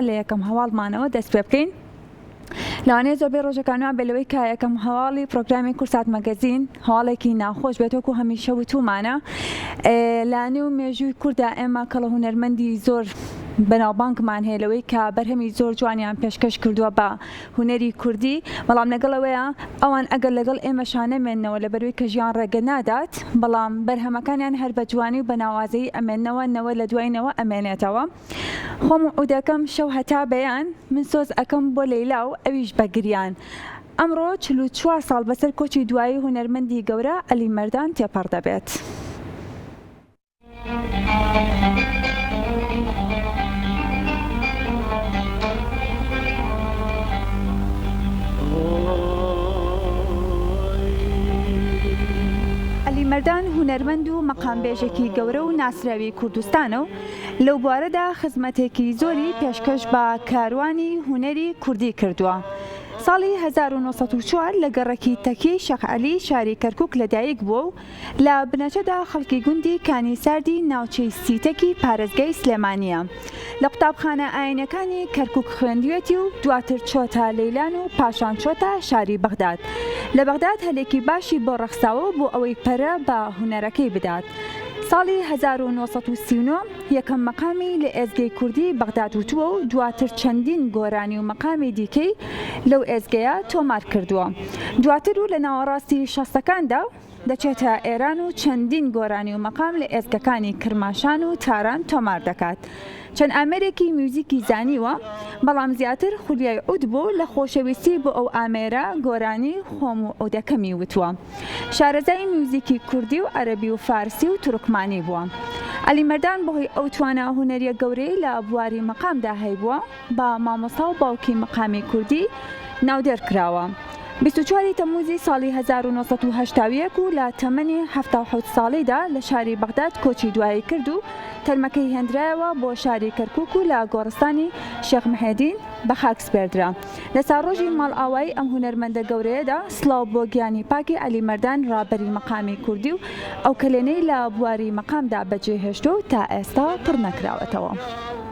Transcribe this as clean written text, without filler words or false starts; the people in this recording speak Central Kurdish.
لە یەکەم هەواڵمانەوە دەست پێ بکەین. لەوانەیە زۆربەی ڕۆژەکان وا بێت لەوەی کە یەکەم هەواڵی پرۆگرامی کورسات مەگەزین هەواڵێکی ناخۆش بێت وەکو هەمیشە وتومانە لە نێو مێژووی کووردا ئێمە کەڵە هونەرمەندی زۆر بەناوبانگمان هەیە لەوەی کە بەرهەمی زۆر جوانیان پێشکەش کردووە بە هونەری کوردی بەڵام لەگەڵەوەیە ئەوان ئەگەر لەگەڵ ئێمەشا نەمێنەوە لەبەروی کە ژیان ڕێگە نادات بەڵام بەرهەمەکانیان هەر بە جوانی و بە ناوازەیی ئەمێنەوە نەوە لە دوای نەوە ئەمێنێتەوە. خۆم وعودەکەم شەو هەتا بەیان من سۆز ئەکەم بۆ لەیلا و ئەویش بە گریان ئەمڕۆ 44 ساڵ بەسەر کۆچی دوایی هونەرمەندی گەورە عەلی مەردان تێپەڕ دەبێت. عەلی مەردان هونەرمەند و مەقامبێژێکی گەورە و ناسراوی کوردستانە و لەو بوارەدا خزمەتێکی زۆری پێشکەش بە کاروانی هونەری کوردی کردووە. ساڵی 1904 لە گەڕەکی تەکیەی شێخ عەلی شاری کەرکوک لەدایک بووە و لە بنەچەدا خەڵکی گوندی کانی ساردی ناوچەی سیتەکی پارێزگای سلێمانییە. لە قوتابخانە ئاینەکانی کەرکوک خوێندویەتی و دواتر چۆتە لەیلان و پاشان چۆتە شاری بەغداد. لە بەغداد هەلێکی باشی بۆ ڕەخساوە بۆ ئەوەی پەرە بە هونەرەکەی بدات. ساڵی 1939 یەکەم مەقامی لە ئێزگەی کوردی بەغداد وتووە و دواتر چەندین گۆرانی و مەقامی دیکەی لەو ئێزگەیە تۆمار کردووە. دواتر و لە ناوەڕاستی شەستەکاندا دەچێتە ئێران و چەندین گۆرانی و مەقام لە ئێزگەکانی کرماشان و تاران تۆمار دەکات. چەند ئامێرێکی میوزیکی زانیوە، بەڵام زیاتر خولیای عود بوو، لە خۆشەویستی بۆ ئەو ئامێرە گۆرانی خۆم و عودەکەمی وتووە. شارەزای میوزیکی کوردی و عەرەبی و فارسی و تورکمانی بووە. عەلی مەردان بەهۆی ئەو توانا هونەرییە گەورەیەی لە بواری مەقامدا هەیبووە، بە مامۆستا و باوکی مەقامی کوردی ناودێر کراوە. 24 ی تەمموزی ساڵی 1981 و لە تەمەنی 77 ساڵیدا لە شاری بەغداد کۆچی دوایی کرد و تەرمەکەی هێندرایەوە بۆ شاری کەرکوک و لە گۆڕستانی شێخ محێدین بە خاک سپێردرا. لە ساڕۆژی ماڵئاوایی ئەم هونەرمەندە گەورەیەدا سڵاو بۆ گیانی پاکی عەلی مەردان ڕابەری مەقامی کوردی و ئەو کەلێنەی لە بواری مەقامدا بەجێهێشتووە و تا ئێستا پڕ نەکراوەتەوە.